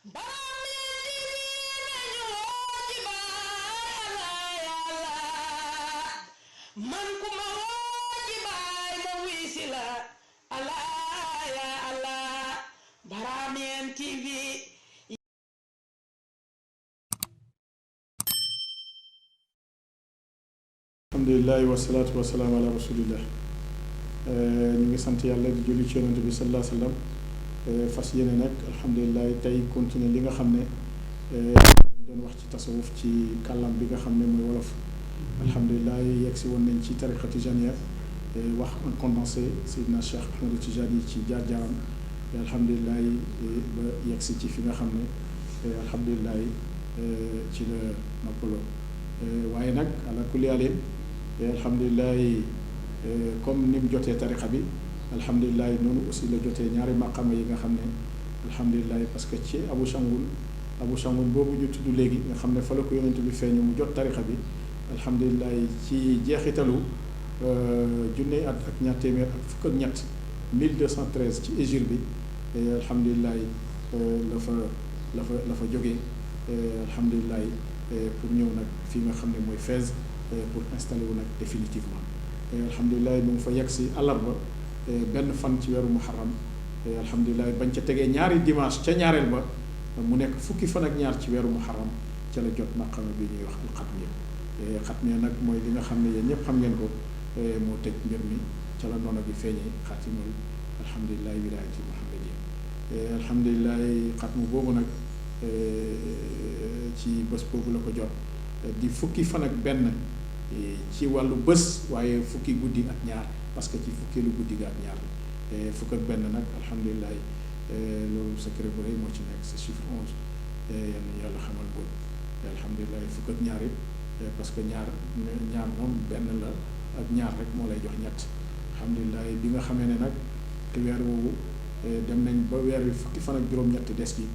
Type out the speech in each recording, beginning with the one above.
man ku ma woo ci baay ma wuy si la allah ya allah Barameen TV. alhamdulilah wasalaatu wasalaam ala rasulillah. ñu ngi sant yàlla di julli ci yonent bi sallallahu alayhi wa sallam. fas yéene nag alhamdulilah tey continuer li nga xam ne doon wax ci tasawuf ci kàllam bi nga xam ne mooy wolof. alhamdulilah yegg si woon nañ ci tariqa tijaniya wax en condensé Seydina Cheikh Ahmed Tijani ci jaar-jaaram. alhamdulilah ba yegg si ci fi nga xam ne alhamdulilah ci la noppaloo. waaye nag ala kulli alin alhamdulilah comme ni mu jotee tariqa bi alhamdulilah noonu aussi la jotee ñaari maqama yi nga xam ne alhamdulilah parce que ci Abu Shangun boobu ñu tudd léegi nga xam ne fa la ko yonent bi feeñu mu jot tariqa bi alhamdulilah ci jeexitalu junne at ak ñaar téeméer ak fukk ak ñett 1213 ci hégire bi alhamdulilah la fa jógee alhamdulilah pour ñëw nag fii nga xam ne mooy Fès pour installer wu nag définitivement alhamdulilah mu ngi fa yegg si àllarba benn fan ci weeru muharram alhamdulilah bañ ca tegee ñaari dimanche ca ñaareel ba mu nekk fukki fan ak ñaar ci weeru muharram ca la jot maqama bi ñuy wax alxatmiya. xatmiya nag mooy li nga xam ne yéen ñëpp xam ngeen ko moo tëj mbir mi ca la noona bi feeñee xaatimul alhamdulilah wilaayati muhammadiya. alhamdulilah xatmu boobu nag ci bés boobu la ko jot di fukki fan ak benn ci wàllu bés waaye fukki guddi ak ñaar parce que ci fukkeelu guddi ga ak ñaar fukk ak benn nag alhamdulilah loolu secret bu rëy moo ci nekk c'est chiffre 11 yal nañu yàlla xamal boobu alhamdulilah fukk ak ñaar it parce que ñaar moom benn la ak ñaar rek moo lay jox ñett alhamdulilah bi nga xamee ne nag te weer woowu dem nañ ba weer wi fukki fan ak juróom-ñett des gi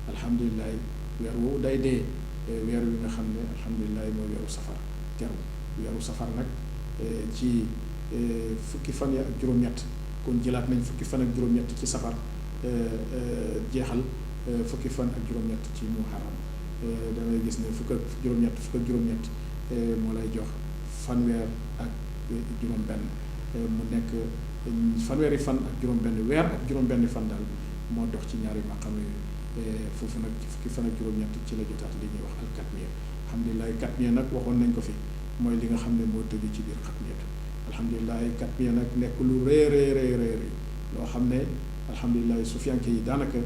alhamdulilah weer woowu day dee weer wi nga xam ne alhamdulilah mooy weeru safar teru weeru safar nag ci fukki fan ya ak juróom-ñett kon jëlaat nañ fukki fan ak juróom-ñett ci safar jeexal fukki fan ak juróom-ñett ci muharram da ngay gis ne fukk ak juróom-ñett moo lay jox fanweer ak juróom-benn mu nekk fanweeri fan ak juróom-benn weer ak juróom-benn fan daal moo dox ci ñaari maqam yooyu foofu nag ci fukki fan ak juróom-ñett ci la jotaat li ñuy wax alxatmiya. alhamdulilah xatmiya nag waxoon nañ ko fi mooy li nga xam ne moo tëju ci biir xatmiya. alhamdulilah xatmiya nag nekk lu rëy loo xam ne alhamdulilah sufiyanke yi daanaka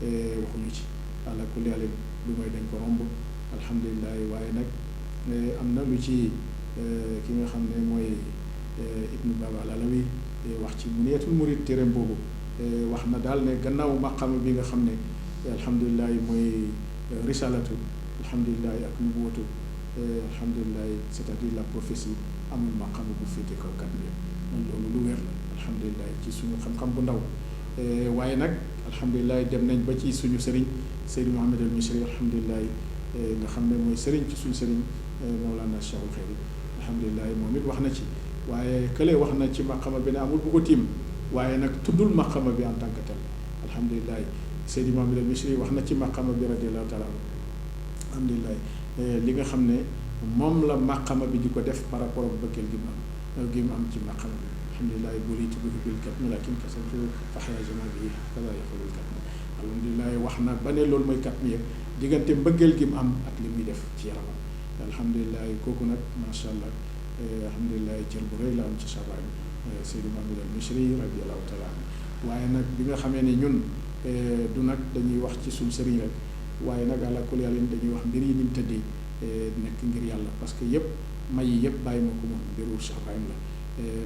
waxuñu ci ala kulli haal lu mooy dañ ko romb alhamdulilah waaye nag am na lu ci ki nga xam ne mooy ibnu baba al alawi wax ci muniyatul murid téereem boobu wax na daal ne gannaaw maqama bi nga xam ne alhamdulilah mooy risalatu alhamdulilah ak nubuwatu alhamdulilah c'est-à-dire la prophétie amul maqama bu féete kaw xatmiya loolu lu wér la alhamdulilah ci suñu xam-xam bu ndaw. waaye nag alhamdulilah dem nañ ba ci suñu sëriñ Seydi Mouhamed al Misri alhamdulilah nga xam ne mooy sëriñ ci suñu sëriñ Mawlana Cheikhul Khayri alhamdulilah moom it wax na ci waaye kële wax na ci maqama bi ne amul bu ko tiim waaye nag tuddul maqama bi en tant que tel alhamdulilah Seydi Mouhamed al Misri wax na ci maqama bi radiyallahu taala alhamdulilah li nga xam ne moom la maqama bi di ko def par rapport ak bëggeel gi mu am ci maqama bi. alhamdulilah buriitu bihi bil katmi lakin kasartu fahya jama bi kaza yaqulul katmi alhamdulilah wax na ba ne loolu mooy katmiya diggante mbëggeel gi mu am ak li muy def ci yaramam alhamdulilah kooku nag macha allah alhamdulilah cër bu rëy la am ci sabaay Seydi Mouhamed al Misri radiyallahu taala waaye nag bi nga xamee ne ñun du nag dañuy wax ci suñ sëriñ rek waaye nag àla kulli haal dañuy wax mbir yi ni mu tëddee nekk ngir yàlla parce que yëpp may yi yëpp bàyyi ma ko moom mbiru Cheikh Ibrahim la.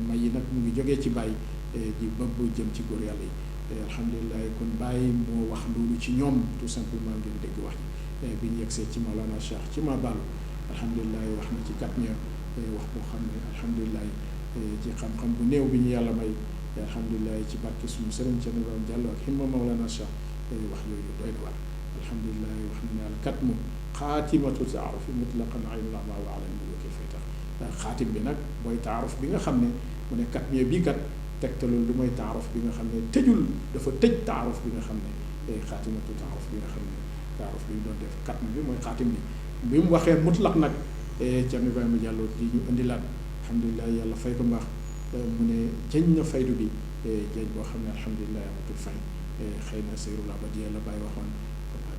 may yi nag mu ngi jógee ci bàyyi di bëgg jëm ci góor yàlla yi alhamdulilah kon bàyyi moo wax loolu ci ñoom tout simplement ngeen dégg wax ji bi ñu yegsee ci Mawlana Cheikh ci ma baalu alhamdulilah wax na ci xatmiya wax boo xam ne alhamdulilah ci xam-xam bu néew bi ñu yàlla may alhamdulilah ci barke suñu sëriñ ca Ibrahima Diallo ak himma Mawlana Cheikh wax yooyu doy na waar alhamdulilah wax na ne al katmu xaatimatu taarufi mutlaqan aynul ama wa ala muluki fay tax xaatim bi nag mooy taaruf bi nga xam ne mu ne xatmiya bii kat tegtalul lu mooy taaruf bi nga xam ne tëjul dafa tëj taaruf bi nga xam ne xaatimatu taaruf bi nga xam ne taaruf bi mu doon def katm bi mooy xaatim bi mu waxee mutlaq nag Thierno Ibrahima Diallo di ñu indilaat alhamdulilah yàlla fay ko mbaax mu ne jëñ na faydu bi jëñ boo xam ne alhamdulilah amatul fay xëy na sayrul abadiya la bàyyi waxoon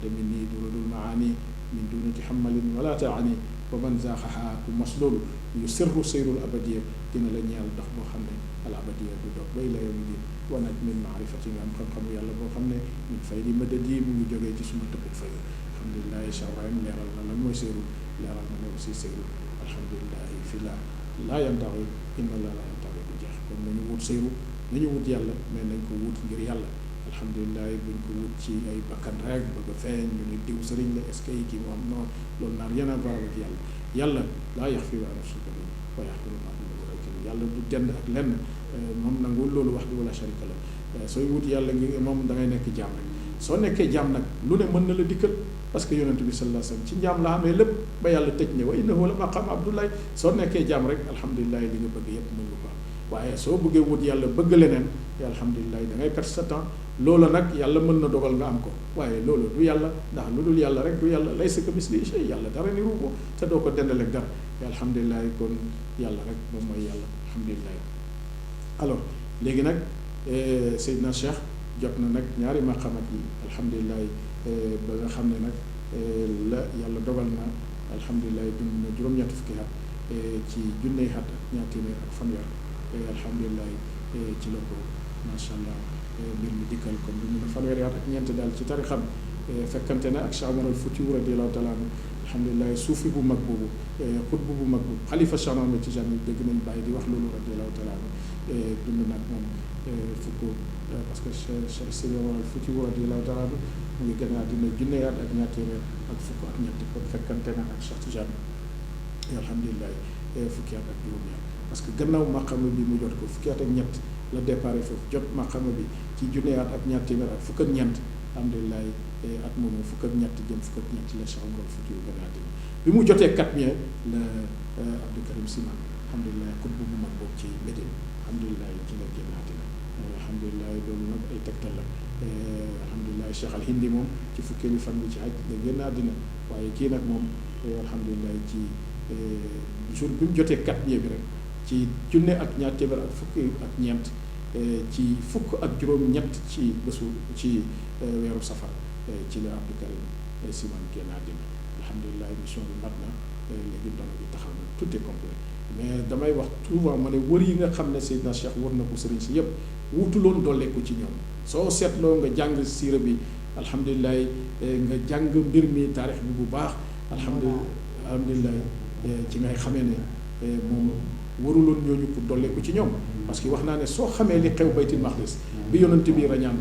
demi nii duradul maani min dunati xamalin wala taani wa man zaaxaha ku mos loolu yu sirru sayrul abadiya dina la ñeel dox boo xam ne al abadiya du dox bay la yomi din wanaj min maarifati nga am xam-xamu yàlla boo xam ne min fay di mëdad yi mu ngi jógee ci suma tëbbut fay alhamdulilah Cheikh Ibrahim leeral na lan mooy sayrul leeral na ne aussi sayrul alhamdulilah fi laa yantaxi inna la laa yantaxi du jeex kon nañu wut sayru nañu wut yàlla mais nañ ko wut ngir yàlla alhamdulilah buñ ko wut ci ay bakkan rek bëgg a feeñ ñu ne diw sëriñ la est-ce que kii moom non loolu naan rien à voir avec yàlla laa yax fii waa nafsika bi wa yaxfiru maa duuna yàlla du dend ak lenn moom nangul loolu wax di wala sharika la sooy wut yàlla ngi moom da ngay nekk jaam rek soo nekkee jaam nag lu ne mën na la dikkal parce que yonent bi sallallahu alayhi wasallam ci njaam la amee lépp ba yàlla tëj ne wa innahu la maqaam abdoulaye soo nekkee jaam rek alhamdulilah li nga bëgg yépp mën nga ko am waaye soo bëggee wut yàlla bëgg leneen alhamdulilah da ngay perte sa temps loola nag yàlla mën na dogal nga am ko waaye loolu du yàlla ndax lu dul yàlla rek du yàlla laysa kamislihi shay yàlla dara niru ko te doo ko dendale ak dara alhamdulilah kon yàlla rek moom mooy yàlla alhamdulilah alors léegi nag Seydina Cheikh jot na nag ñaari maqamat yi alhamdulilah ba nga xam ne nag la yàlla dogal na alhamdulilah dund na juróom-ñetti fukki at ci junney at ak ñaar téeméer ak fanweer alhamdulilah ci la ko macha allah mbir mi dikkal comme dund na fanweeri at ak ñeent daal ci tarixam fekkante na ak Cheikh Omar al Foutiyou radiyallahu taala anhu alhamdulilah suufi bu mag boobu xutbu bu mag boobu xalifa Cheikh Ahmed Tidiane dégg nañ bàyyi di wax loolu radiyallahu taala anhu dund nag moom fukk parce que Cheikh Seydi Omar al Foutiyou radiyallahu taala anhu mu ngi gën a àddina junne at ak ñaar téeméer ak fukk ak ñett kon fekkante na ak Cheikh Tidiane alhamdulilah fukki at ak juróom ñaar parce que gannaaw maqama bi mu jot ko fukki at ak ñett la déparé foofu jot maqama bi ci junne at ak ñaar téeméer ak fukk ak ñeent alhamdulilah at moomu fukk ak ñett jëm fukk ak ñett la Cheikh Omar al Foutiyou gën a àddina bi mu jotee 4 mai la Abdou Karim Siman alhamdulilah xutbu bu mag boobu ci Médine alhamdulilah ci la génn àddina alhamdulilah loolu nag ay tegtal la alhamdulilah Cheikh al Hindi moom ci fukkeelu fan bi ci aj la génn àddina waaye kii nag moom alhamdulilah ci jour bi mu jotee 4 mai bi rek ci junne ak ñaar téeméer ak fukki ak ñeent ci fukk ak juróom-ñett ci bésu ci weeru safar ci la Abdou Karim Siman génn àddina alhamdulilah mission bi mat na léegi doon bi taxaw na tout est complet mais damay wax souvent ma ne wër yi nga xam ne Seydina Cheikh wër na ko sëriñ si yëpp wutuloon dooleeku ci ñoom soo seetloo nga jàng siira bi alhamdulilah nga jàng mbir mi taarix bi bu baax alhamdulilah ci ngay xamee ne moom waruloon ñooñu pour dooleeku ci ñoom parce que wax naa ne soo xamee li xew baytul maqdis bi yonent bi rañaan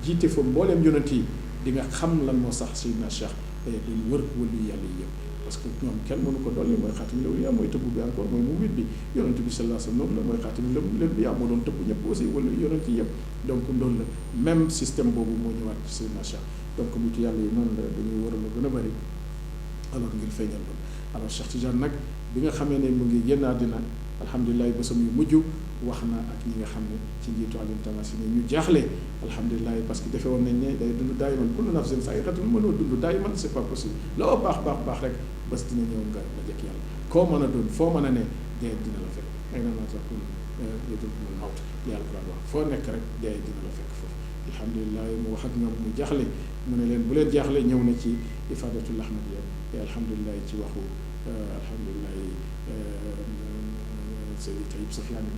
jiite fa mbooleem yonent yi di nga xam lan moo sax Seydina Cheikh duñ wër wëlu yàlla yi yëpp parce que ñoom kenn mënu ko dolli mooy xaatim lawliyaa mooy tëbb bi encore mooy mu wit bi yonent bi sallallahu alayhi wasallam noonu la mooy xaatim lawliyaa moo doon tëbb ñëpp aussi wala yonent yi yëpp donc loolu la même système boobu moo ñëwaat ci Seydina Cheikh donc nitu yàlla yi noonu la dañuy war a la gën a bëri alors ngir feeñal loolu alors Cheikh Tidiane nag bi nga xamee ne mu ngi génn àddina alhamdulilah bésam yu mujj wax na ak ñi nga xam ne ci njiitu alim tamasi ne ñu jaaxle alhamdulilah parce que defe woon nañ ne day dund daay man kullu nafsin sa'iqatun mënoo dund daay man c'est pas possible loo baax rek bés dina ñëw nga jëkk yàlla koo mën a doon foo mën a ne dee dina la fekk ay na ma sax yédul mawt yàlla ko wax foo nekk rek dee dina la fekk foofu alhamdulilah mu wax ak ñoom mu jaaxle mu ne leen bu leen jaaxle ñëw na ci ifadatul ahmadiyya te alhamdulilah ci waxu alhamdulilah Seydi Taïb Safiani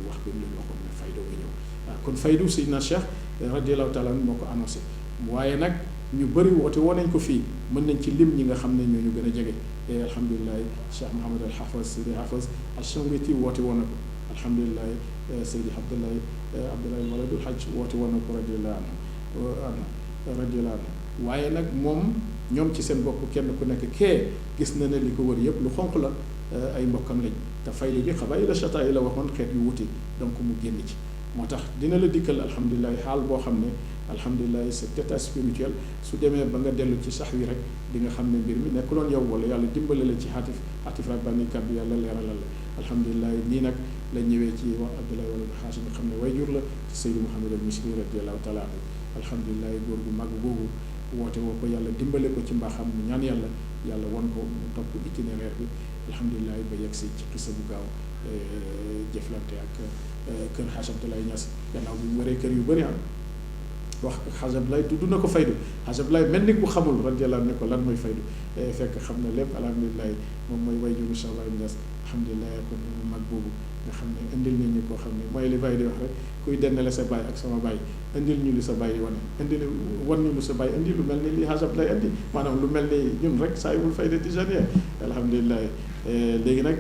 wax bi mu leen waxoon ne faydo nga ñëw waaw kon faydu Seydina Cheikh radiyallahu taala moo ko annoncé waaye nag ñu bëri woote woo nañ ko fii mën nañ ci lim ñi nga xam ne ñoo ñu gën a jege alhamdulilah Cheikh Mouhamad al Hafiz Seydi Hafiz al-Shanqiti woote woon na ko alhamdulilah Seydi Abdoulaye Waladul Hajj woote woon na ko radiyallahu anhu waaye nag moom ñoom ci seen bopp kenn ku nekk kee gis na ne li ko wër yëpp lu xonq la ay mbokkam lañ te fayda bi xabaa'ila shataa yi la waxoon xeet yu wuti donc mu génn ci moo tax dina la dikkal alhamdulilah xaal boo xam ne alhamdulilah cet état spirituel su demee ba nga dellu ci sax wi rek di nga xam ne mbir mi nekkuloon yow wala yàlla dimbale la ci xaatif rabbani kàddu yàlla leeralal la alhamdulilah nii nag la ñëwee ci wax Abdoulaye wala xaasi nga xam ne wayjur la ci Seydi Mouhamed al Misri radiyallahu taala anhu alhamdulilah góor gu mag boobu woote woo ko yàlla dimbale ko ci mbaaxam mu ñaan yàlla won ko mu topp itinéraire bi alhamdulilah ba yegg si ci xisa bu gaaw jëflante ak kër Hadj Abdoulaye Niass gannaaw bi mu waree kër yu bëri wax Hadj Abdoulaye tudd na ko faydu Hadj Abdoulaye mel ni ku xamul radiyallahu ne ko lan mooy faydu fekk xam na lépp alhamdulilah moom mooy wayjuru Cheikh Ibrahim Niass alhamdulilah kon mag boobu nga xam ne indil nañ ñu koo xam ne mooy li Baye di wax rek kuy dendale sa baay ak sama baay indil ñu lu sa baay wane indil wan ñu lu sa baay indi lu mel ni li Hadj Abdoulaye indi maanaam lu mel ni ñun rek saa yibul fayda tijaniyya alhamdulilah léegi nag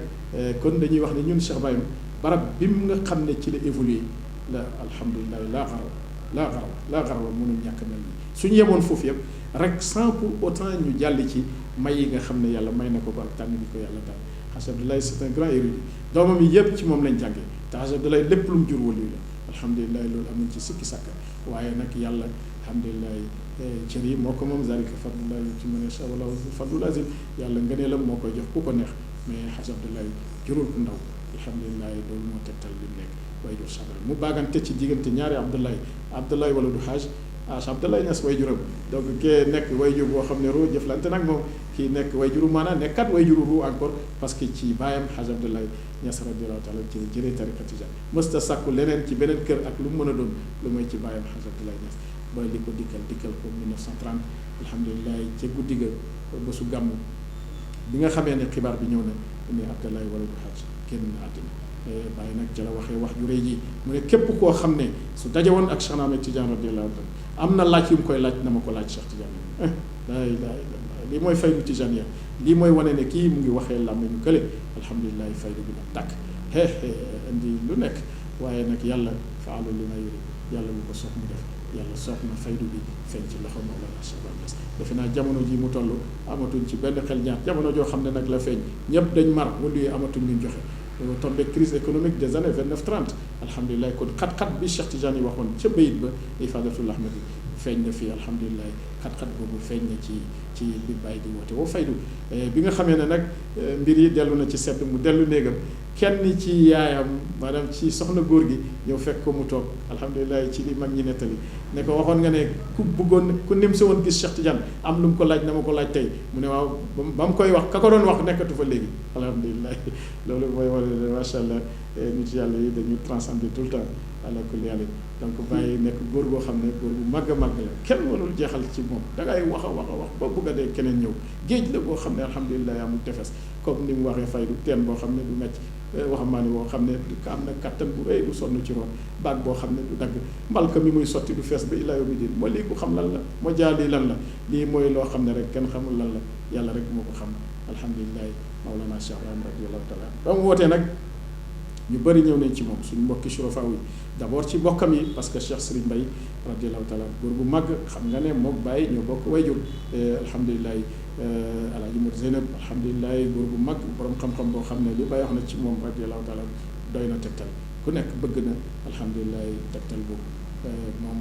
kon dañuy wax ne ñun Cheikh Ibrahim barab bi mu nga xam ne ci la évolué la alhamdulilah laa xaraw mënul ñàkk mel ni suñu yemoon foofu yëpp rek sans pour autant ñu jàll ci may yi nga xam ne yàlla may na ko ak tànn bi ko yàlla tànn Hadj Abdoulaye c'est un grand érudit doomam yi yëpp ci moom lañ jàngee te Hadj Abdoulaye lépp lu mu jur waliyu la alhamdulilah loolu amuñ ci sikki sàkka waaye nag yàlla alhamdulilah cër yi moo ko moom zalika fadlullah ci man yashaa wallahu fadlul azim yàlla ngëneelam moo koy jox ku ko neex mais Hadj Abdoulaye jurul ku ndaw alhamdulilah loolu moo tegtal li mu nekk way jur Cheikh Ibrahim mu baagante ci diggante ñaari Abdoulaye wala du Hadj Abdoulaye Niass way juram donc kee nekk way jur boo xam ne ru jëflante nag moom kii nekk way juru maanaam nekkat way juru ru encore parce que ci baayam Hadj Abdoulaye Niass radiyallahu taala ci jëlee tariqa tijaan mësta sàkku leneen ci beneen kër ak lu mu mën a doon lu mooy ci baayam Hadj Abdoulaye Niass ba li ko dikkal ko 1930 alhamdulilah ca guddi ga bésu gàmmu bi nga xamee ne xibaar bi ñëw na ne Abdoulaye wala du Hadj génn na àddina bàyyi nag ca la waxee wax ju rëy ji mu ne képp koo xam ne su daje woon ak Cheikh Ahmed Tidiane radiyallahu taala am na laaj yu mu koy laaj na ma ko laaj Cheikh Tidiane laa ilaaha illallaah lii mooy faydu Tijaaniya lii mooy wane ne kii mu ngi waxee làmmiñu kële alhamdulilah faydu bi nag tàkk indi lu nekk waaye nag yàlla faalu li ma yuri yàlla bu ko soob mu def yàlla soob na faydu bi feeñ ci loxo Mawlana Cheikh Ibrahim Niass defe naa jamono ji mu toll amatuñ ci benn xel ñaar jamono joo xam ne nag la feeñ ñëpp dañ mar wala yi amatuñ luñ joxe tombé crise économique des années 29-30 alhamdulilah kon xat-xat bi Cheikh Tidiane yi waxoon ca bayit ba ifadatul ahmadi feeñ na fii alhamdulilah xat-xat boobu feeñ na ci bi bàyyi di woote woo faydu bi nga xamee ne nag mbir yi dellu na ci sedd mu dellu néegam kenn ci yaayam maanaam ci soxna góor gi ñëw fekk ko mu toog alhamdulilah ci li mag ñi nettali ne ko waxoon nga ne ku bëggoon ku nim si woon gis Cheikh Tidiane am lu mu ko laaj na ma ko laaj tey mu ne waaw ba mu koy wax ka ko doon wax nekkatu fa léegi alhamdulilah loolu mooy wane ne macha allah nit yàlla yi dañu transcender tout le temps ala kulli yàlla donc bàyyi nekk góor goo xam ne góor bu màgg a màgg la kenn mënul jeexal ci moom dangay wax a wax ba bugg a dee keneen ñëw géej la boo xam ne alhamdulilah amul tefes comme ni mu waxee faydu teen boo xam ne du mecc waxambaane boo xam ne am na kattan bu rëy du sonn ci roon baag boo xam ne du dagg mbalka mi muy sotti du fees ba illaa yawmi diin moo lii ku xam lan la moo jaar lii lan la lii mooy loo xam ne rek kenn xamul lan la yàlla rek moo ko xam alhamdulilah Mawlana Cheikh Ibrahim radiyallahu taala ba mu wootee nag ñu bëri ñëw nañ ci moom suñu mbokki surafaa yi d'abord ci bokkam yi parce que Cheikh Serigne Mbaye radiyallahu taala góor bu màgg xam nga ne mook Baye ñoo bokk wayjur alhamdulilah alaaji Mor Zeynab alhamdulilah góor bu mag borom xam-xam boo xam ne li Baye wax na ci moom radiyallahu taala doy na tegtal ku nekk bëgg na alhamdulilah tegtal boobu moom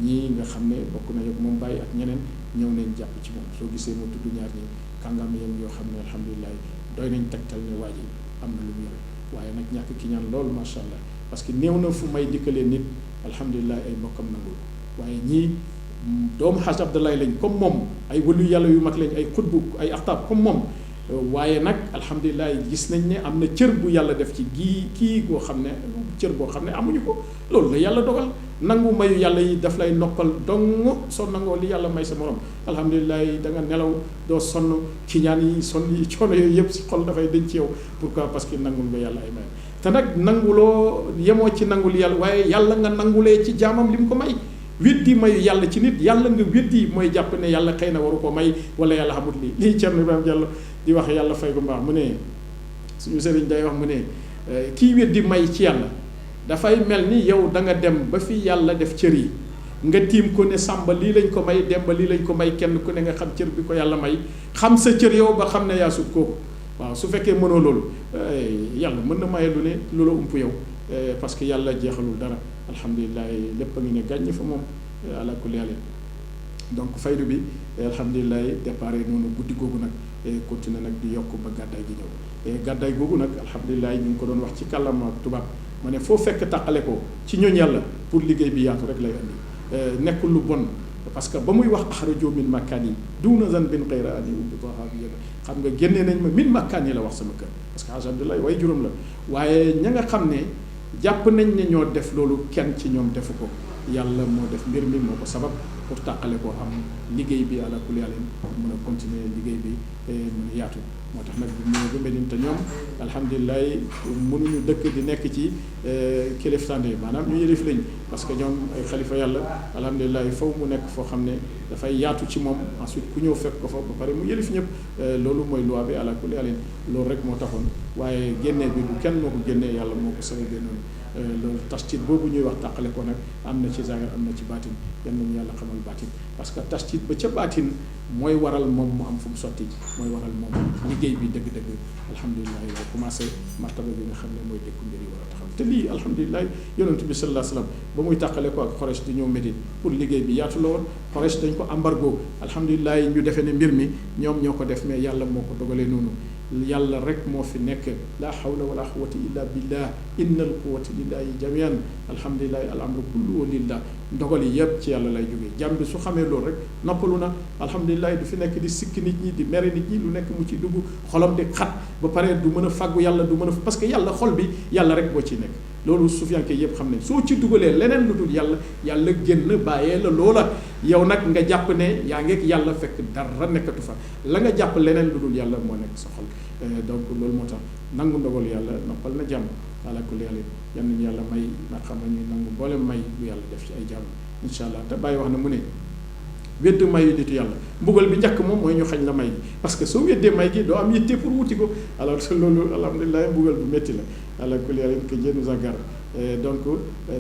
ñii nga xam ne bokk na yëpp moom Baye ak ñeneen ñëw nañ jàpp ci moom soo gisee moo tudd ñaar ñi kàngam yam yoo xam ne alhamdulilah doy nañ tegtal ne waa ji am na lu mu yore waaye nag ñàkk ki ñaan loolu macha allah parce que néew na fu may dikkalee nit alhamdulilah ay mbokkam nangul waaye ñii doomu Hadj Abdoulaye lañ comme moom ay wëlu yàlla yu mag lañ ay xutbu ay axtaab comme moom waaye nag alhamdulilah gis nañ ne am na cër bu yàlla def ci kii boo xam ne cër boo xam ne amuñu ko loolu la yàlla dogal nangu mayu yàlla yi daf lay noppal dong soo nangoo li yàlla may sa morom alhamdulilah da nga nelaw doo sonn ci ñaan yi sonn yi coono yooyu yëpp si xol dafay denc ci yow pourquoi parce que nangul nga yàlla ay may te nag nanguloo yemoo ci nangul yàlla waaye yàlla nga nangulee ci jaamam li mu ko may weddi mayu yàlla ci nit yàlla nga weddi mooy jàpp ne yàlla xëy na waru ko may wala yàlla xamut lii Thierno Ibrahima Diallo di wax yàlla fay ko mbaax mu ne suñu sëriñ day wax mu ne kii weddi may ci yàlla dafay mel ni yow da nga dem ba fi yàlla def cër yi nga tiim ko ne sàmba lii lañ ko may demba lii lañ ko may kenn ku ne nga xam cër bi ko yàlla may xam sa cër yow ba xam ne yaa sut kooku waaw su fekkee mënoo loolu yàlla mën na maye lu ne lu la ump yow parce que yàlla jeexalul dara alhamdulilah lépp a ngi ne gàññ fa moom ala kulli yàlla donc faydu bi alhamdulilah départ noonu guddi googu nag continué nag di yokk ba gàddaay gi ñëw gàddaay googu nag alhamdulilah ñu ngi ko doon wax ci kàllaama tubaab ma ne foo fekk tàqale ko ci ñooñ yàlla pour liggéey bi yaatu rek lay andi nekkul lu bon parce que ba muy wax axrajoo min makkaani duuna zanbin xayra ani ubitaha bi yéen xam nga génnee nañ ma min makkaani la wax sama kër parce que Hajj Abdoulaye way juróom la waaye ña nga xam ne jàpp nañ ne ñoo def loolu kenn ci ñoom defu ko yàlla moo def mbir mi moo ko sabab pour tàqale ko am liggéey bi àla kulli yàlla mën a continuer liggéey bi mën a yaatu moo tax nag bu ñëwee ba Medine te ñoom alhamdulilah mënuñu dëkk di nekk ci kiliftaande maanaam ñu yëlif lañ parce que ñoom ay xalifa yàlla alhamdulilah faw mu nekk foo xam ne dafay yaatu ci moom ensuite ku ñëw fekk ko fa ba pare mu yëlif ñëpp loolu mooy loi bi àla kulli yàlla loolu rek moo taxoon waaye génnee bi du kenn moo ko génnee yàlla moo ko sababee noonu loolu tastit boobu ñuy wax tàqale ko nag am na ci zahir am na ci baatin yan nañu yàlla xamal baatin parce que tastit ba ca baatin mooy waral moom mu am fu mu sotti mooy waral moom liggéey bi dëgg-dëgg alhamdulilah la commencé martaba bi nga xam ne mooy dékku mbir yi war a taxaw te lii alhamdulilah yonent bi sallallahu alayhi wa sallam ba muy tàqale ko ak Quraysh di ñëw Médine pour liggéey bi yaatu la woon Quraysh dañ ko embargo alhamdulilah ñu defee ne mbir mi ñoom ñoo ko def mais yàlla moo ko dogalee noonu yàlla rek moo fi nekk la hawla wala quwwata illa billah inna al quwwata lillahi jamian alhamdulilah al amru kulluhu lillah ndogal yi yëpp ci yàlla lay jógee jàmm bi su xamee loolu rek noppalu na alhamdulilah du fi nekk di sikki nit ñi di mere nit ñi lu nekk mu ci dugg xolam di xat ba pare du mën a fàggu yàlla du mën a parce que yàlla xol bi yàlla rek boo ci nekk loolu sufiyanke yëpp xam ne soo ci dugalee leneen lu dul yàlla yàlla génn bàyyee la loola yow nag nga jàpp ne yaa ngeeg yàlla fekk dara nekkatu fa la nga jàpp leneen lu dul yàlla moo nekk sa xol donc loolu moo tax nangu ndogal yàlla noppal na jàmm ala kulli yàlla yal nañu yàlla may nga xam ne ñu nangu boole may bu yàlla def ci ay jàmm incha allah te bàyyi wax na mu ne wedd mayu nitu yàlla mbugal bi njëkk moom mooy ñu xañ la may gi parce que soo weddee may gi doo am yitte pour wuti ko alors loolu alhamdulilah mbugal bu métti la ala kulli yàlla que Dieu nous en garde donc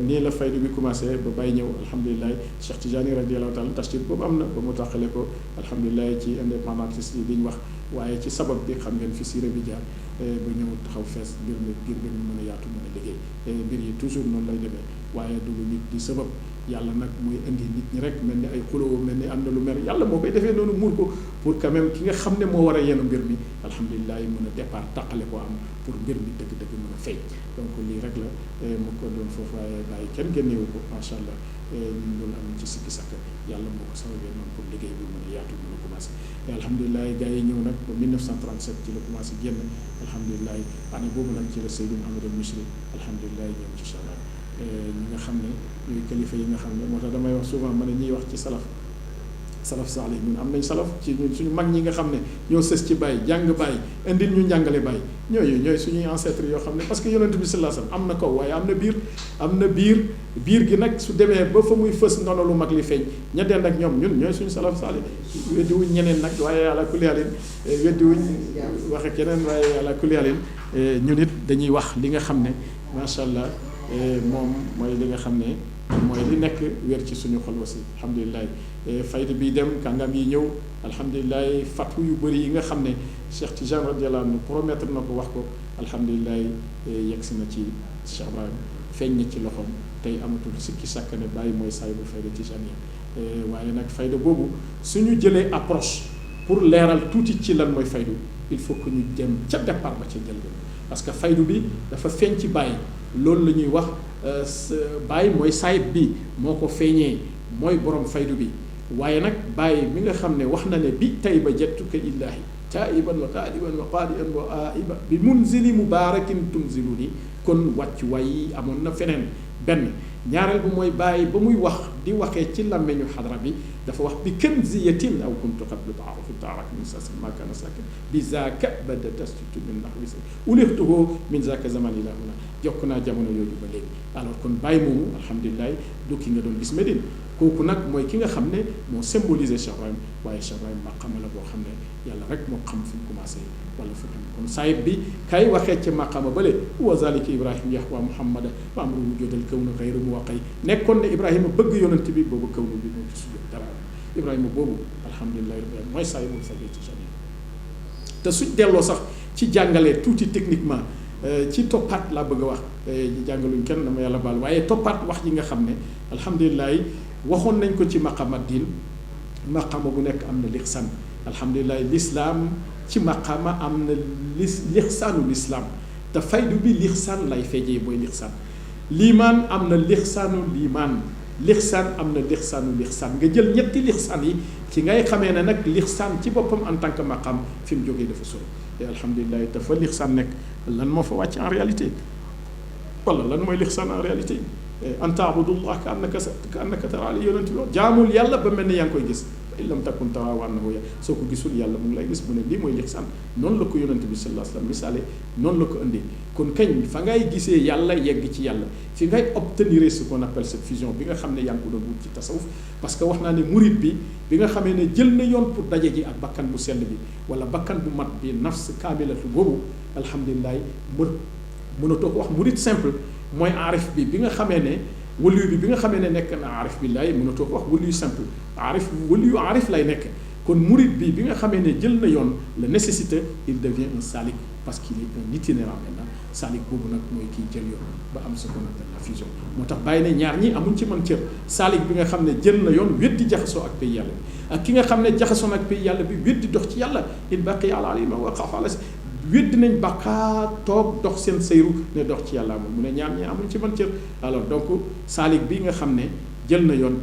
nii la faydu bi commencé ba bàyyi ñëw alhamdulilah Cheikh Tidiane radiyallahu taala tashdid boobu am na ba mu taxale ko alhamdulilah ci indépendance yi liñ wax waaye ci sabab bi xam ngeen fi siira bi jaar ba ñëw taxaw fees mbir mi mën a yaatu mën a liggéey mbir yi toujours noonu lay demee waaye du lu nit di sabab yàlla nag muy indi nit ñi rek mel ni ay xuloo mel ni am na lu mer yàlla moo koy defee noonu muur ko pour quand même ki nga xam ne moo war a yenu mbir mi alhamdulilah mën a départ taqale ko am pour mbir mi dëgg-dëgg mën a feeñ donc lii rek la mu ko doon foofu waaye bàyyi kenn génnewu ko macha allah ñun loolu am ci sikki sakk yàlla moo ko sababee noonu pour liggéey bi mën a yaatu mën a commencé alhamdulilah gars yi ñëw nag ba 1937 ci la commencé génn alhamdulilah année boobu nag ci la Seydou Amadou Misri alhamdulilah ñëw ci Chara ñi nga xam ne ñooy kilifa yi nga xam ne moo tax damay wax souvent ma ne ñuy wax ci salaf saalih ñun am nañ salaf ci ñun suñu mag ñi nga xam ne ñoo sës ci bàyyi jàng bàyyi indil ñu njàngale bàyyi ñooy suñuy ancêtres yoo xam ne parce que yonent bi sallallahu alayhi wasallam am na kaw waaye am na biir gi nag su demee ba fa muy fës ndono lu mag li feeñ ña dend ak ñoom ñun ñooy suñu salaf saalih weddiwuñ ñeneen nag waaye àla kulli haalin weddiwuñ waxe keneen waaye àla kulli haalin ñun it dañuy wax li nga xam ne macha allah moom mooy li nga xam ne mooy li nekk wér ci suñu xol aussi alhamdulilah fayda bi dem kàngam yi ñëw alhamdulilah fatu yu bëri yi nga xam ne Cheikh Tidiane radiyallahu anhu promettre na ko wax ko alhamdulilah yegg si na ci Cheikh Ibrahim feeñ na ci loxoom tey amatul sikki sàkk ne bàyyi mooy saay bu fayda Tidiane waaye nag fayda boobu suñu jëlee approche pour leeral tuuti ci lan mooy faydu il faut que ñu dem ca départ ba ca njëlbeen parce que faydu bi dafa feeñ ci bàyyi loolu la ñuy wax bàyyi mooy saayib bi moo ko feeñee mooy borom faydu bi waaye nag bàyyi mi nga xam ne wax na ne bi tay ba jettuka illaahi taiban wa qaadiban wa qaadian wa aiba bi munzili mubaarakin tunzilu ni kon wàcc waay amoon na feneen benn ñaareel bu mooy bàyyi ba muy wax di waxee ci làmmeñu xadra bi dafa wax bi kanziyatin aw kuntu qablu taarufi taarak min sasin ma kana sakin bi zaaka bada tastutu min nahwi sa ulixtuhu min zaaka zaman ila huna jokk naa jamono yooyu ba léegi alors kon bàyyi moomu alhamdulilah du ki nga doon gis Médine kooku nag mooy ki nga xam ne moo symbolisé Cheikh Ibrahim waaye Cheikh Ibrahim maqama la boo xam ne yàlla rek moo xam fu mu commencé wala fu mu kon saayib bi kay waxee ca maqama bële wa zalika Ibrahim yahwa Muhammada wa amru wujudal kawnu xayru muwaqay nekkoon ne Ibrahima bëgg yonent bi boobu kawnu bi moo ci sujud dara Ibrahima boobu alhamdulilah rabbil mooy saayibul fayda ci jami te suñ delloo sax ci jàngalee tuuti techniquement ci toppaat laa bëgg a wax jàngaluñ kenn dama yàlla baal waaye toppaat wax ji nga xam ne alhamdulilah waxoon nañ ko ci maqama diin maqama bu nekk am na lixsaan alhamdulilah lislaam ci maqama am na lixsaanu lislaam te faydu bi lixsaan lay feejee mooy lixsaan liimaan am na lixsaanu liimaan lixsaan am na lixsaanu lixsaan nga jël ñetti lixsaan yi ci ngay xamee ne nag lixsaan ci boppam en tant que maqam fi mu jógee dafa sori te alhamdulilah dafa lixsaan nekk lan moo fa wàcc en réalité wala lan mooy lixsaan en réalité an taabudullah ka annaka taraa li yonent bi jaamul yàlla ba mel ne yaa ngi koy gis in lam takun taraahu annahu ya soo ko gisul yàlla mu ngi lay gis mu ne lii mooy lixsaan noonu la ko yonent bi sallallahu alayhi wa sallam misaale noonu la ko indee kon kañ fa ngay gisee yàlla yegg ci yàlla fi ngay obtenir ce qu'on appelle cette fusion bi nga xam ne yaa ngi ko doon wut ci tasawuf parce que wax naa ne murid bi nga xamee ne jël na yoon pour daje ji ak bakkan bu sell bi wala bakkan bu mat bi nafs kaamilatu boobu alhamdulilah mënatoo ko wax murid simple mooy aarif bi nga xamee ne waliyu bi nga xamee ne nekk na aarif billaay mënatoo ko wax waliyu simple waliyu aarif lay nekk kon murid bi nga xamee ne jël na yoon la nécessité il devient un salik parce qu'il est un itinérant maintenant salik boobu nag mooy kiy jël yoon ba am ce qu'on appelle la fusion moo tax bàyyi ne ñaar ñi amuñ ci mën cër salik bi nga xam ne jël na yoon weddi jaxasoo ak pays yàlla bi ak ki nga xam ne jaxasoo ak pays yàlla bi weddi dox ci yàlla il baqi ala alima wa xafala weddi nañ baqaa toog dox seen sayru ne dox ci yàlla moom mu ne ñaar ñi amuñ ci mën cër alors donc salik bi nga xam ne jël na yoon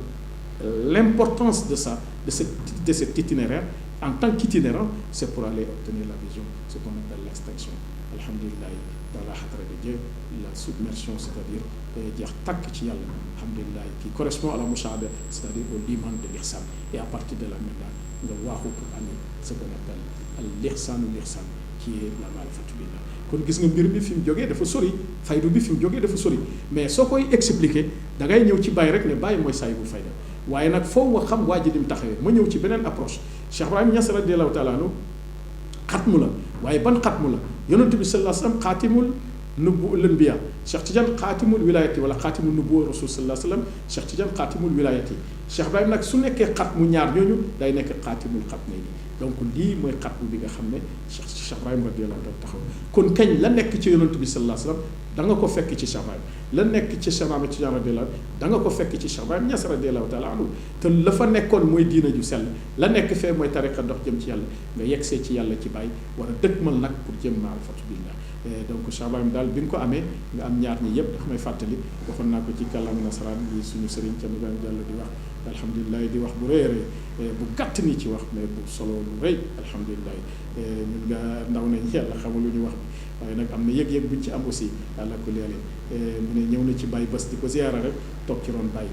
l'importance de ça de cet itinéraire en tant qu'itinérant c'est pour aller obtenir la vision ce qu'on appelle l'extinction alhamdulillah dans la hadra de Dieu la submersion c'est-à-dire jeex tàkk ci yàlla alhamdulillah qui correspond à la mushahada c'est-à-dire au liman de l'ihsan et à partir de là maintenant nga waaxu pour ami ce qu'on appelle l'ihsanu l'ihsan qui est la ma'rifatu billah kon gis nga mbir mi fi mu jógee dafa sori faydu bi fi mu jógee dafa sori mais soo koy expliquer da ngay ñëw ci bàyyi rek ne bàyyi mooy saay bu fayda waaye nag foo nga xam waa ji lim taxawee ma ñëw ci beneen approche Cheikh Ibrahim Niass radiyallahu taala anhu xatmu la waaye ban xatmu la yonent bi sallallahu alayhi wasallam xaatimul nubu l'anbiya Cheikh Tidiane xaatimul wilayati wala xaatimul nubu rasul sallallahu alayhi wasallam Cheikh Tidiane xaatimul wilayati Cheikh Ibrahim nag su nekkee xatmu ñaar ñooñu day nekk xaatimul xatmayni donc lii mooy xatmu bi nga xam ne Cheikh Ibrahim radiyallahu taala taxaw kon kañ la nekk ci yonent bi sallallahu alayhi wasallam da nga ko fekk ci Cheikh Ibrahim la nekk ci Cheikh Ahmed Tidiane radiyallahu da nga ko fekk ci Cheikh Ibrahim Niass radiyallahu taala anhu te la fa nekkoon mooy diina ju sell la nekk fee mooy tariqa dox jëm ci yàlla nga yegsee ci yàlla ci bàyyi war a dëkkmal nag pour jëm maarifatu billah donc Cheikh Ibrahim daal bi nga ko amee nga am ñaar ñi yëpp dafa may fàttali waxoon naa ko ci kàllaama nasaraan bi suñu sëriñ ca Ibrahima Diallo di wax alhamdulilah di wax bu rëy rëy bu gàtt nii ci wax mais bu solo lu rëy alhamdulilah ñun nga ndaw nañ yàlla xamul lu ñu wax bi waaye nag am na yëg-yëg buñ ci am aussi àlla ko leele mu ne ñëw na ci Baye bés di ko ziyaara rek toog ci ron Baye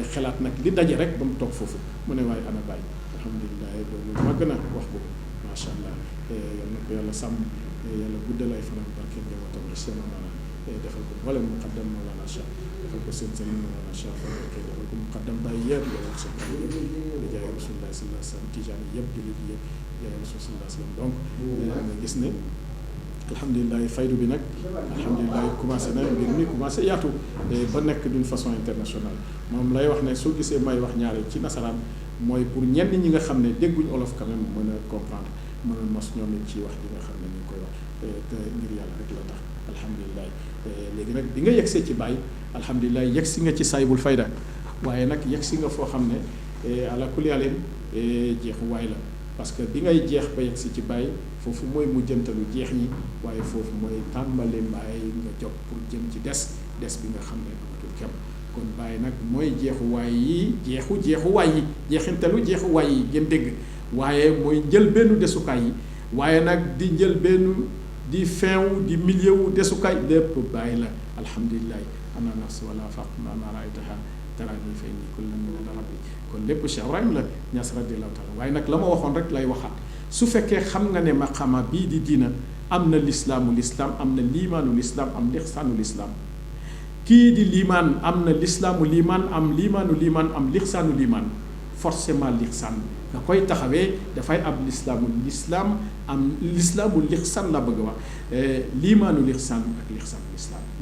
xelaat nag li daje rek ba mu toog foofu mu ne waaye ana Baye alhamdulilah loolu màgg na wax boobu macha allah yal na ko yàlla sàmm yàlla guddal ay fanam barke njabootam ci seen maanaam defal ko wala muqaddam Mawlana Cheikh defal ko seen sëriñ Mawlana Cheikh defal ko muqaddam Baye yëpp yow seen di jaay Rasulullah sallallahu alayhi wa sallam tijaan yëpp jullit yëpp jaay Rasulullah sallallahu alayhi wa sallam donc nga gis ne alhamdulilah faydu bi nag alhamdulilah commencé na mbir mi commencé yaatu ba nekk d'une façon internationale moom lay wax ne soo gisee may wax ñaare ci nasaraan mooy pour ñenn ñi nga xam ne dégguñ olof quand même mën a comprendre mën a mos ñoom it ci wax bi nga xam ne ñu ngi koy wax te ngir yàlla rek la tax alhamdulilah léegi nag bi nga yegsee ci bàyyi alhamdulilah yegsi nga ci saybul fayda waaye nag yegsi nga foo xam ne ala kulli halin jeexu waay la parce que bi ngay jeex ba yegsi ci bàyyi foofu mooy mujjantalu jeex ñi waaye foofu mooy tàmbali bàyyi nga jóg pour jëm ci des bi nga xam ne amatul kem kon bàyyi nag mooy jeexuwaay yi jeexuwaay yi jeexintalu jeexuwaay yi ngeen dégg waaye mooy njël benn desukaay yi waaye nag di njël benn di fin wu di milieu wu desukaay lépp bàyyi la alhamdulilah ana nafs wala faq ma raaytaha taraani fa inni kullan min rabbi kon lépp Cheikh Ibrahim la Niass radiyallahu taala waaye nag la ma waxoon rek lay waxaat su fekkee xam nga ne maqama bii di diina am na lislaamu lislaam am na liimaanu lislaam am lixsaanu lislaam kii di liimaan am na lislaamu liimaan am liimaanu liimaan am lixsaanu liimaan forcément lixsaan nga koy taxawee dafay am lislaamu lislaam am lislaamu lixsaan la bëgg a wax liimaanu lixsaan ak lixsaanu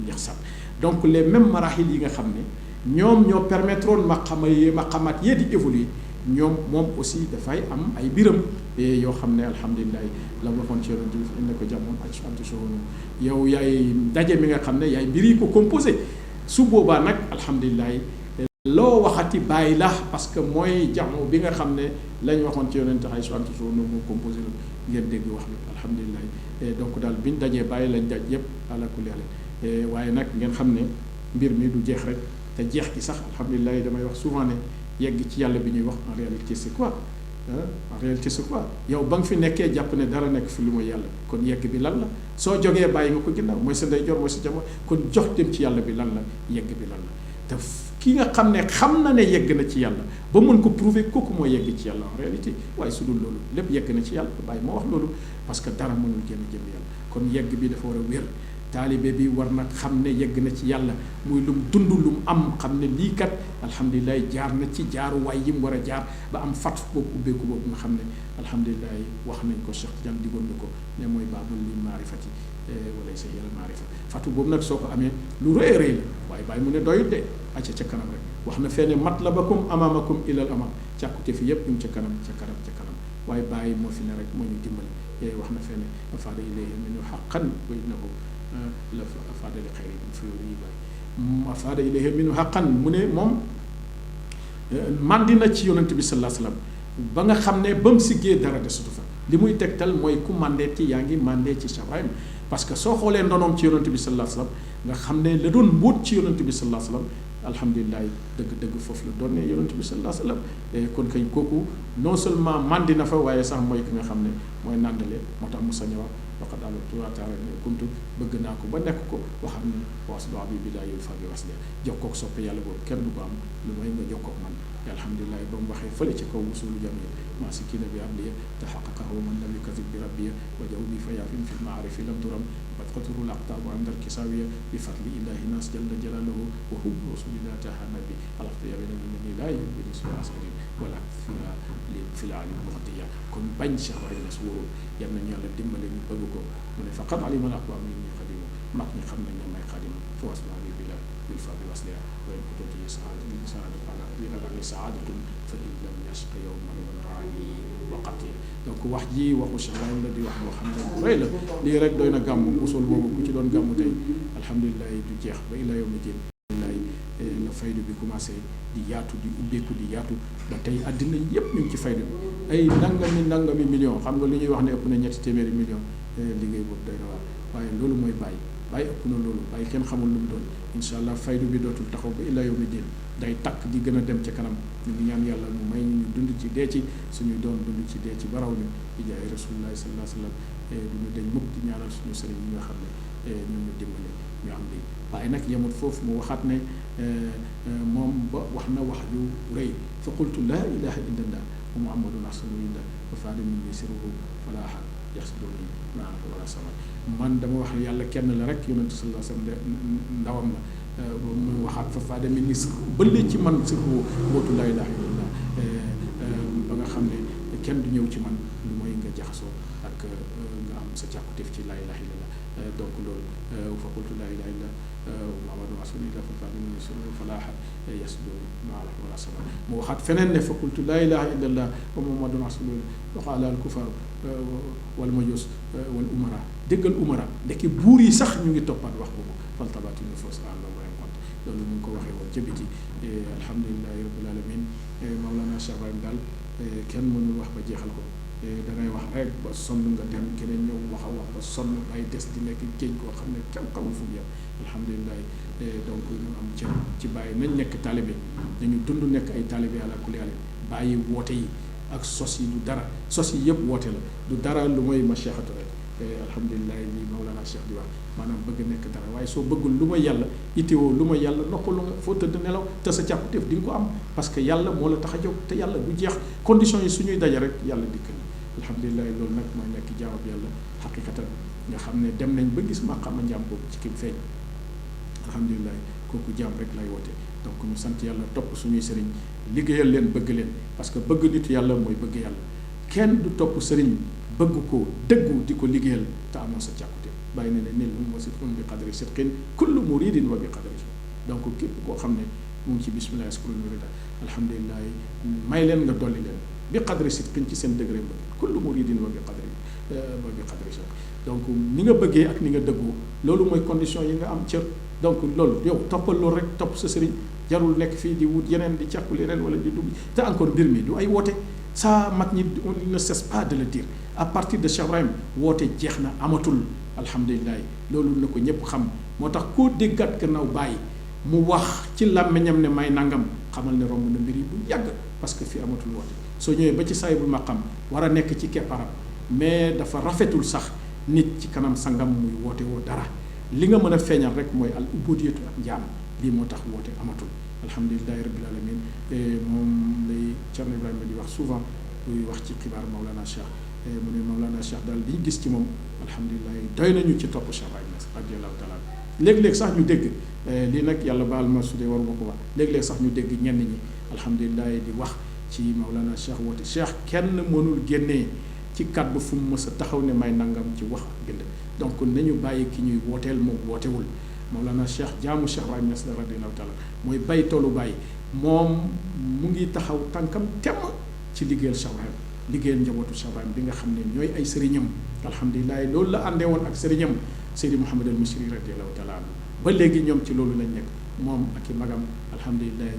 lixsaan donc les mêmes marahil yi nga xam ne ñoom ñoo permettroon maqamat yee di évoluer ñoom moom aussi dafay am ay biram yoo xam ne alhamdulilah la waxoon ci yonent bi indi ko jamono ak antisoonu yow yaay daje mi nga xam ne yaay mbir yi ko composé su boobaa nag alhamdulilah loo waxati bàyyi la parce que mooy jamono bi nga xam ne lañ waxoon ci yonent ay antisoonu moo composé la ngeen dégg wax bi alhamdulilah donc daal biñ dajee bàyyi lañ daj yëpp ala kulli haal waaye nag ngeen xam ne mbir mi du jeex rek te jeex gi sax alhamdulilah damay wax souvent ne yegg ci yàlla bi ñuy wax en réalité c'est quoi en réalité c'est quoi yow ba nga fi nekkee jàpp ne dara nekk fi lu mooy yàlla kon yegg bi lan la soo jógee bàyyi nga ko ginnaaw mooy sa ndeyjoor mooy sa jamono kon jox dem ci yàlla bi lan la yegg bi lan la te ki nga xam ne xam na ne yegg na ci yàlla ba mën ko prouver kooku moo yegg ci yàlla en réalité waaye su dul loolu lépp yegg na ci yàlla bàyyi moo wax loolu parce que dara mënul génn jëm yàlla kon yegg bi dafa war a wér taalibe bi war na xam ne yegg na ci yàlla muy lum dund lum am xam ne lii kat alhamdulilah jaar na ci jaaruwaay yi mu war a jaar ba am fatu boobu ubbeeku boobu nga xam ne alhamdulilah wax nañ ko Cheikh Tidiane digoon na ko ne mooy baabul li maarifati wala sa yàlla maarifa fatu boobu nag soo ko amee lu rëy a rëy la waaye bàyyi mu ne doyut de acca ca kanam rek wax na fee ne matlabakum amaamakum ilal amam càkkute fi yépp ñu ngi ca kanam ca kanam ca kanam waaye bàyyi moo fi ne rek moo ñu dimbali wax na fee ne afaada ilayhi minhu haqqan wa innahu la afaada li xayri fi yi bàyyi afaada ilayhi minhu haqqan mu ne moom mandi na ci yonent bi sallallahu alayhi wasallam ba nga xam ne ba mu siggee dara desatu fa li muy tegtal mooy ku mandee ci yaa ngi mandee ci Cheikh Ibrahim parce que soo xoolee ndonoom ci yonent bi sallallahu alayhi wasallam nga xam ne la doon mbóot ci yonent bi sallallahu alayhi wasallam alhamdulilah dëgg-dëgg foofu la doon ne yonent bi sallallahu alayhi wasallam kon kañ kooku non seulement mandi na fa waaye sax mooy ki nga xam ne mooy nàndale moo tax mu sañ a wax waqad alatu taala ne kuntu bëgg naa ko ba nekk ko waxam ne wasdo bi bilaa yul fa bi wasde jox kook soppe yàlla boobu kenn du ko am lu may nga jox kook man alhamdulilah ba mu waxee fële ci kaw wusulu jami maa si kii na bi abdiya te xaqaqahu man lam yukazib bi rabbiya wa jaw bi fayaafin fi lmaarifi lam turam fatqaturu laqtaabu andal kisaawiya bi fadli ilahi nas jalla jalaluhu wa hubbu rasulillah taha nabi alafta yawena ni ni laa yubini suwa askarin wala fi la alim muxatiya kon bañ Cheikh Ibrahima Niass wóorul yal nañu yàlla dimbale ñu bëgg ko mu ne faqad alima al aqwaam min ñi xadimu mag ñi xam nañ ne may xadim fa wasma bi bila bil fa bi wasliya wa in kutoti saadatun fa in lam yashqa yawman wa raani waqati donc wax ji waxu Cheikh Ibrahima la di wax boo xam ne bu rëy la lii rek doy na gàmmu usul boobu ku ci doon gàmmu tey alhamdulilah du jeex ba ila yawmi din la faydu bi commencé di yaatu di ubbeeku di yaatu ba tey àddina yépp ñu ngi ci faydu bi ay nangami million xam nga li ñuy wax ne ëpp na 300 million liggéey boobu doy na waar waaye loolu mooy bàyyi ëpp na loolu bàyyi kenn xamul lu mu doon incha allah faydu bi dootul taxaw ba illa yawmi din day takk di gën a dem ca kanam ñu ngi ñaan yàlla mu may ñu dund ci dee ci suñuy doon dund ci dee ci baraw ñu di jaay rasulullahi sallallahu alayhi wa sallam du ñu dañ mukk di ñaanal suñu sëriñ yi nga xam ne ñoo ñu dimbale ñu am lii waaye nag yemul foofu mu waxaat ne moom ba wax na wax ju rëy fa qultu laa ilaha illallah wa muhammadun rasulullah wa faada min ni siruhu fala ahad yaxsuduni maa wala sama man dama wax yàlla kenn la rek yonentu sallallahu alayhi wa sallam ndawam la mu waxaat fa faada min ni bële ci man siruhu wootu laa ilaha illallah ba nga xam ne kenn du ñëw ci man lu mooy nga jaxasoo ak nga am sa càkkutéef ci laa ilaha illallah donc loolu fa qultu laa ilaha illallah muhammadu rasulillah fa faada min ni siruhu fala ahad yaxsuduni maa wala sama mu waxaat feneen ne fa qultu laa ilaha illallah wa muhammadu rasulillah wa qaala al kufar wal majus wal umara déggal umara ndekki buur yi sax ñu ngi toppaat wax boobu faltabati ñu foos am na moyen compte loolu mu ngi ko waxee woon ca biti alhamdulilahi rabbil alamin Mawlana Cheikh Ibrahim daal kenn mënul wax ba jeexal ko da ngay wax rek ba sonn nga dem keneen ñëw wax a wax ba sonn ay des di nekk géej koo xam ne kenn xamul fu mu yem alhamdulilahi donc ñu am cër ci bàyyi nañ nekk taalibe nañu dund nekk ay taalibe àla kulli haal bàyyi woote yi ak sos yi du dara sos yi yëpp woote la du dara lu mooy ma cheikhatu rek alhamdulilah li Mawlana Cheikh di wax maanaam bëgg nekk dara waaye soo bëggul lu ma yàlla itteewoo lu ma yàlla noppalu nga foo tëdd nelaw te sa càkkutéef di nga ko am parce que yàlla moo la tax a jóg te yàlla du jeex conditions yi suñuy daje rek yàlla dikk na alhamdulilah loolu nag mooy nekk jaawab yàlla xaqiqatan nga xam ne dem nañ ba gis maqaama njaam boobu ci kim feeñ alhamdulilah kooku jaam rek lay woote donc ñu sant yàlla topp suñuy sëriñ liggéeyal leen bëgg leen parce que bëgg nitu yàlla mooy bëgg yàlla kenn du topp sëriñ bëgg ko dëggu di ko liggéeyal te amoon sa càkkute bàyyi na ne nil hum wasifun bi qadri sidqin kullu muridin wa bi qadri donc képp koo xam ne mu ngi ci bismillah askuru murida alhamdulilah may leen nga dolli leen bi qadri sidqin ci seen degré bëgg kullu muridin wa bi qadri donc ni nga bëggee ak ni nga dëggoo loolu mooy condition yi nga am cër donc loolu yow toppal loolu rek topp sa sëriñ jarul nekk fii di wut yeneen di càkku yeneen wala di dugg te encore mbir mi du ay woote ça mag ñi on ne cesse pas de le dire à partir de Cheikh Ibrahim woote jeex na amatul alhamdulilah loolu na ko ñëpp xam moo tax koo déggaat gannaaw bàyyi mu wax ci làmmiñam ne may nangam xamal ne romb na mbir yi bu yàgg parce que fi amatul woote soo ñëwee ba ci saahibul maqam war a nekk ci kepparam mais dafa rafetul sax nit ci kanam sangam muy woote woo dara li nga mën a feeñal rek mooy al ubudiyatu ak njaam lii moo tax woote amatul alhamdulilahi rabbil alamin moom lay Cerno Ibrahima di wax souvent buy wax ci xibaar Maulana Cheikh mu ne Maulana Cheikh daal liñ gis ci moom alhamdulilah doy nañu ci topp Cheikh Ibrahima radiyallahu taala léeg-léeg sax ñu dégg lii nag yàlla baal ma su dee waru ma ko wax léeg-léeg sax ñu dégg ñenn ñi alhamdulilah di wax ci Maulana Cheikh woote Cheikh kenn mënul génnee ci kàddu fu mu mës a taxaw ne may nangam ci wax ak bind donc nañu bàyyi ki ñuy wooteel moom wootewul Maulana Cheikh jaamu Cheikh Ibrahima Niass radiyallahu taala mooy bay toolu bàyyi moom mu ngi taxaw tànkam temm ci liggéeyal Cheikh Ibrahima liggéeyal njabootu Cheikh Ibrahima bi nga xam ne ñooy ay sëriñam alhamdulilah loolu la àndee woon ak sëriñam Seydi Mouhamed al Misri radiyallahu taala ba léegi ñoom ci loolu lañ nekk moom ak i magam alhamdulilah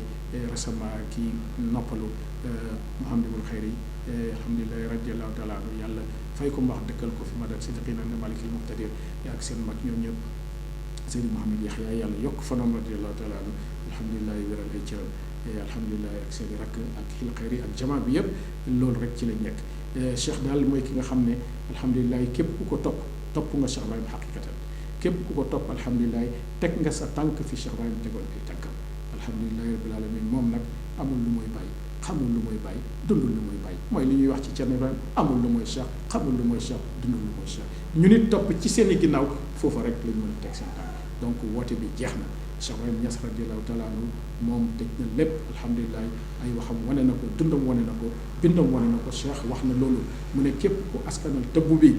récemment kii noppalu Mouhamadul Xayri alhamdulilah radiyallahu taala yàlla fay ko mbaax dëkkal ko fi ma dal siddiqina ne malikil muqtadir ak seen mag ñoom ñëpp Seydi Mouhamed Yaxya yàlla yokk fanam radiyallahu taala alhamdulilah wéral ay cëram alhamdulilah ak seen i rakk ak xil xayri ak jamaa bi yëpp loolu rek ci lañ nekk Cheikh daal mooy ki nga xam ne alhamdulilah képp ku ko topp nga Cheikh Ibrahima xaqiqatan képp ku ko topp alhamdulilah teg nga sa tànk fi Cheikh Ibrahima tegoon ay tànkam alhamdulilah rabbil alamin moom nag amul lu mooy bàyyi xamul lu mooy bàyyi dundul lu mooy bàyyi mooy li ñuy wax ci Cerno Ibrahima amul lu mooy Cheikh xamul lu mooy Cheikh dundul lu mooy Cheikh ñu nit topp ci seen i ginnaaw foofa rek lañ mën a teg seen tànk donc woote bi jeex na Cheikh Ibrahima Niass radiyallahu taala anhu moom tëj na lépp alhamdulilah ay waxam wane na ko dundam wane na ko bindam wane na ko Cheikh wax na loolu mu ne képp ku askanal tëbb bi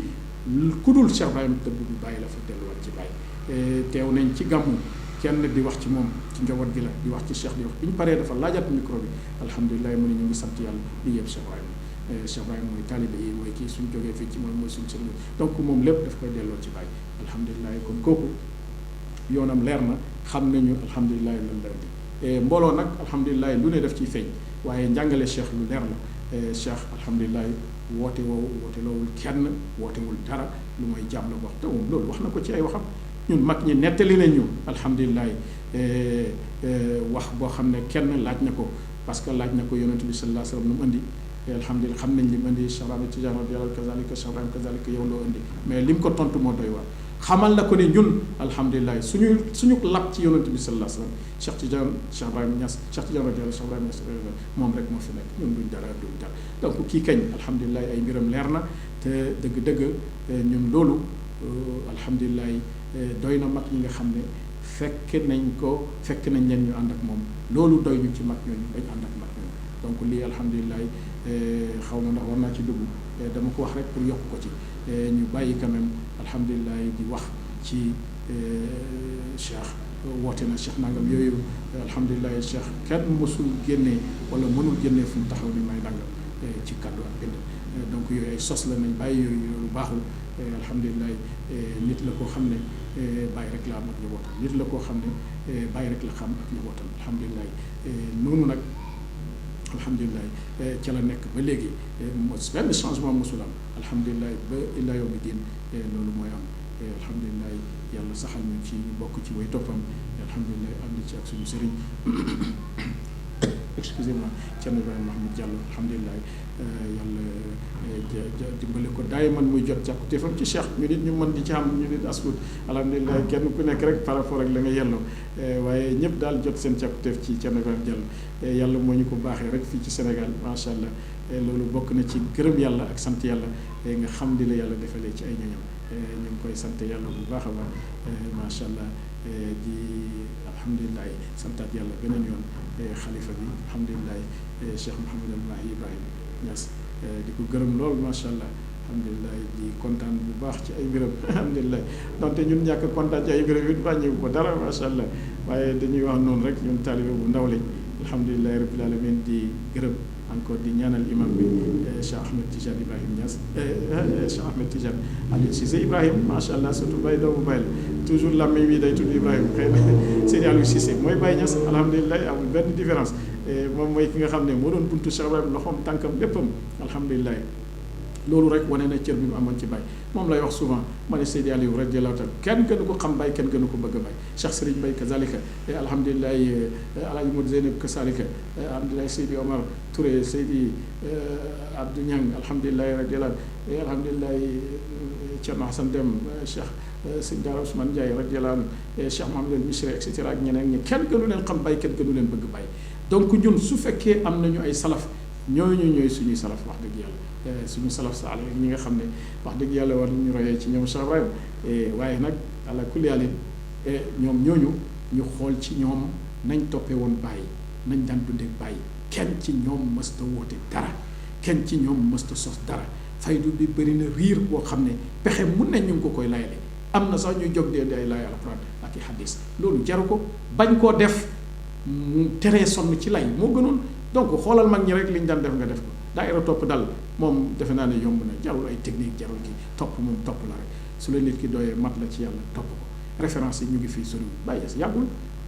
ku dul Cheikh Ibrahima tëbb bi bàyyi la fa delluwaat ci bàyyi teew nañ ci gàmmu kenn di wax ci moom ci njaboot gi la di wax ci Cheikh di wax bi ñu paree dafa laajaat micro bi alhamdulilah mu ne ñu ngi sant yàlla di yëpp Cheikh Ibrahima Cheikh Ibrahima mooy taalibe yi mooy kii suñ jógee fii ci moom mooy suñ sëriñ donc moom lépp daf koy delloo ci bàyyi alhamdulilah kon kooku yoonam leer na xam nañu alhamdulilah lan la indi mbooloo nag alhamdulilah lu ne def ciy feeñ waaye njàngale Cheikh lu leer la Cheikh alhamdulilah woote loowul kenn wootewul dara lu mooy jaam la wax te moom loolu wax na ko ci ay waxam ñun mag ñi nettali nañ ñu alhamdulilah wax boo xam ne kenn laaj na ko parce que laaj na ko yonent bi sallallahu alayhi wa sallam nu mu indi alhamdulilah xam nañ li mu indi Cheikh Ahmed Tidiane radiyallahu kazalika Cheikh Ibrahima kazalika yow loo indi mais li mu ko tontu moo doy waar xamal na ko ne ñun alhamdulilah suñu lab ci yonent bi sallallahu alayhi wa sallam Cheikh Tidiane Cheikh Ibrahima Niass Cheikh Tidiane radiyallahu Cheikh Ibrahima Niass moom rek moo fi nekk ñun duñ dara donc kii kañ alhamdulilah ay mbiram leer na te dëgg-dëgg ñun loolu alhamdulilah doy na mag ñi nga xam ne fekk nañ leen ñu ànd ak moom loolu doy ñu ci mag ñooñu bañ ànd ak mag ñooñu donc lii alhamdulilah xaw ma ndax war naa ci dugg dama ko wax rek pour yokk ko ci ñu bàyyi quand même alhamdulilah di wax ci Cheikh woote na Cheikh nangam yooyu alhamdulilah Cheikh kenn mësul génnee wala mënul génnee fu mu taxaw ni may nangam ci kàddu ak bind donc yooyu ay sos la nañ bàyyi yooyu lu baaxul alhamdulilah nit la koo xam ne bàyyi rek la am ak njabootam nit la koo xam ne bàyyi rek la xam ak njabootam alhamdulilah noonu nag alhamdulilah ca la nekk ba léegi benn changement mosul am alhamdulilah ba illa yawmi diin loolu mooy am alhamdulilah yàlla saxal ñu ci ñu bokk ci way toppam alhamdulilah ànd ci ak suñu sëriñ excusez-moi Thierno Ibrahima Mahmoud Diallo alhamdulilah yàlla dimbale ko daay man muy jot càkkutéefam ci Cheikh ñu nit ñu mën di ci am ñu nit aslut alhamdulilah kenn ku nekk rek par rapport ak la nga yelloo waaye ñëpp daal jot seen càkkutéef ci Thierno Ibrahima Diallo yàlla moo ñu ko baaxee rek fii ci Sénégal macha allah loolu bokk na ci gërëm yàlla ak sant yàlla nga xam di la yàlla defalee ci ay ñoñam ñu ngi koy sant yàlla bu baax a baax macha allah di alhamdulilah santaat yàlla beneen yoon xalifa bi alhamdulilah Cheikh Mouhamed El Mahi Ibrahima Niass di ko gërëm lool macha allah alhamdulilah di kontaan bu baax ci ay mbiram alhamdulilah donte ñun ñàkk kontaan ci ay mbiram it bàññeeku ko dara macha allah waaye dañuy wax noonu rek ñun taalibe bu ndaw lañ alhamdulilah rabbil alamin di gërëm encore di ñaanal imam bi Cheikh Ahmed Tidiane Ibrahima Niass Cheikh Ahmed Tidiane Aliou Cissé Ibrahima macha allah surtout Baye doomu Baye la toujours lammi bi day tudd Ibrahima xëy na Seydi Aliou Cissé mooy Baye Niass alhamdulilah amul benn différence moom mooy ki nga xam ne moo doon buntu Cheikh Ibrahima loxoom tànkam léppam alhamdulilah loolu rek wane na cër bi mu amoon ci Baye moom lay wax souvent ma ne Seydi Aliou radiyallahu taala kenn gënu ko xam Baye kenn gënu ko bëgg Baye Cheikh Serigne Baye kazalika alhamdulilah Alhaji Modou Zeynab kazalika alhamdulilah Seydi Omar Touré Seydi Abdou Niang alhamdulilah radiyallahu alhamdulilah Thierno Hassan Deme Cheikh Sëñ Daara Ousmane Ndiaye radiyallahu anhu Cheikh Mahamadou Misri et cetera ak ñeneen ñi kenn gënu leen xam Baye kenn gënu leen bëgg Baye donc ñun su fekkee am nañu ay salaf ñooy suñuy salaf wax dëgg yàlla suñu salaf sa ñi nga xam ne wax dëgg yàlla war nañu royee ci ñoom Cheikh Ibrahima waaye nag àla kulli yàlla ñoom ñooñu ñu xool ci ñoom nañ toppee woon Baye nañ daan dundee Baye kenn ci ñoom mësta woote dara kenn ci ñoom mësta sos dara faydu bi bëri na riir boo xam ne pexe mun nañ ñu ngi ko koy layale am na sax ñuy jóg dee di ay laay alxuraan ak i xadis loolu jaru ko bañ koo def mu teree sonn ci lay moo gënoon donc xoolal mag ñi rek li ñu daan def nga def ko daayira topp dal moom defe naa ne yomb na jarul ay technique jarul ki topp moom topp la rek su la nit ki doyee mat la ci yàlla topp ko référence yi ñu ngi fii soriwul Baye Niass yàggul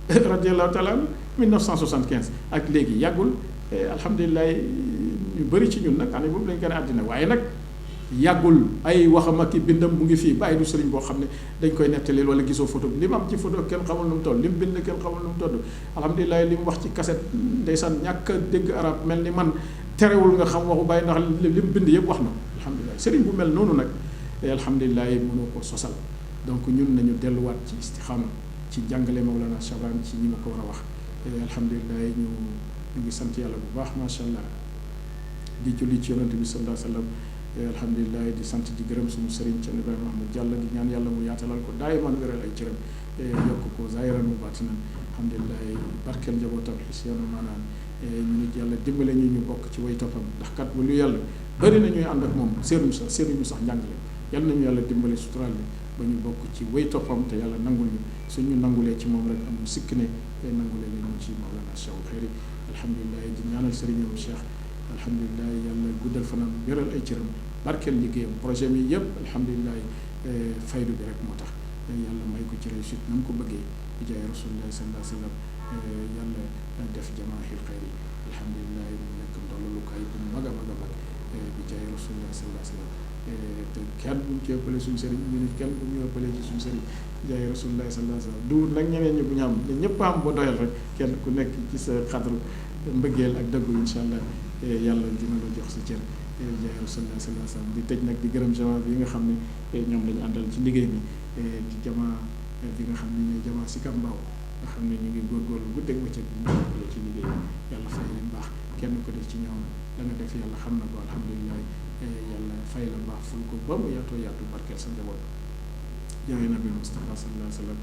radiyallahu taala 1975 ak léegi yàggul alhamdulilah ñu bëri ci ñun nag année boobu lañ gën a àddina waaye nag yàggul ay waxam ak i bindam mu ngi fii Baye du sëriñ boo xam ne dañ koy nettali wala gisoo photo bi li mu am ci photo kenn xamul nu mu toll li mu bind kenn xamul nu mu toll alhamdulilah li mu wax ci kaset ndeysaan ñàkk a dégg arab mel ni man terewul nga xam waxu Baye ndax li mu bind yëpp wax na alhamdulilah sëriñ bu mel noonu nag alhamdulilah mënoo ko sosal donc ñun nañu delluwaat ci istixaama ci jàngale Mawlana Chaban ci ñi ma ko war a wax alhamdulilah ñu ngi sant yàlla bu baax macha allah di julli ci yonante bi sallallahu alayhi wa sallam alhamdulilah di sant di gërëm suñu sëriñ Thierno Ibrahima Mahmoud Diallo di ñaan yàlla mu yaatalal ko daay man wéral ay cëram yokk ko zaahiran mu baatinan alhamdulilah barkeel njabootam xisiyanu maanaam ñu nit yàlla dimbale ñu bokk ci way toppam ndax kat bu lu yàlla bëri na ñuy ànd ak moom seeruñu sax njàngale yàlla nañu yàlla dimbale suturaal bi ba ñu bokk ci way toppam te yàlla nangul ñu suñu nangulee ci moom rek amul sikk ne nangulee la ñu ci Mawlana Cheikh Xeyri alhamdulilah di ñaanal sëriñam Cheikh alhamdulilah yàlla guddal fanam wéral ay cëram barkeel liggéeyam projet mi yëpp alhamdulilah faydu bi rek moo tax yàlla may ko ci réussite na mu ko bëggee bi jaay rasulullah sallallahu alayhi wa sallam yàlla def jamaahir xayri alhamdulilah mu nekk ndollukaay bu mag a mag a mag bi jaay rasulullah sallallahu alayhi wa sallam te kenn bu ñu ci ëppalee suñu sëriñ ñu nit kenn bu ñu ëppalee ci suñu sëriñ bi jaay rasulullah sallallahu alayhi wa sallam du nag ñeneen ñi bu ñu am ñëpp am ba doyal rek kenn ku nekk ci sa xadru mbëggeel ak dëggu incha allah yàlla dina la jox sa cër jaay rasulullah sallallahu alayhi wa sallam di tëj nag di gërëm jamaa bi nga xam ne ñoom lañu àndal ci liggéey bi di jamaa bi nga xam ne ñooy jamaa si Kambaaw nga xam ne ñu ngi góorgóorlu bu dégg bëccëg bi ñu jàppale ci liggéey bi yàlla fay leen baax kenn ko def ci ñoom la nga def yàlla xam na ko alhamdulilah yàlla fay la baax ful ko ba mu yaatoo yaatu barkeel sa njaboot jaay nabi Mustafa sallallahu alayhi wa sallam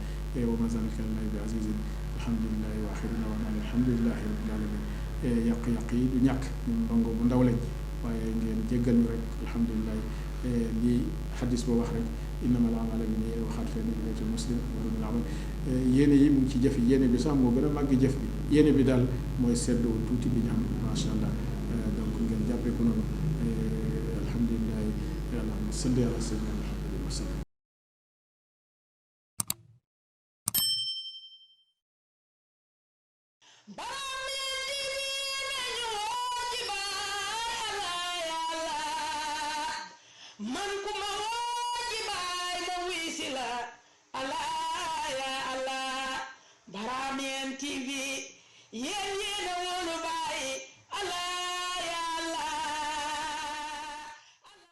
wa ma zalika lillahi bi azizin alhamdulilah wa axirina wa naan alhamdulilahi rabbil alamin yàq-yàq yi du ñàkk ñun ndongo bu ndaw lañ waaye ngeen jéggal ñu rek alhamdulilah lii xadis boo wax rek innamal a'maalu binniyaati waxaat fenn bi baytul muslim wala amal yéene yi mu ngi ci jëf yi yéene bi sax moo gën a màgg jëf bi yéene bi daal mooy seddoo tuuti bi ñu am macha allah donc ngeen jàppee ko noonu alhamdulilah allahumma salli ala sayyidina Muhammadin wa sallam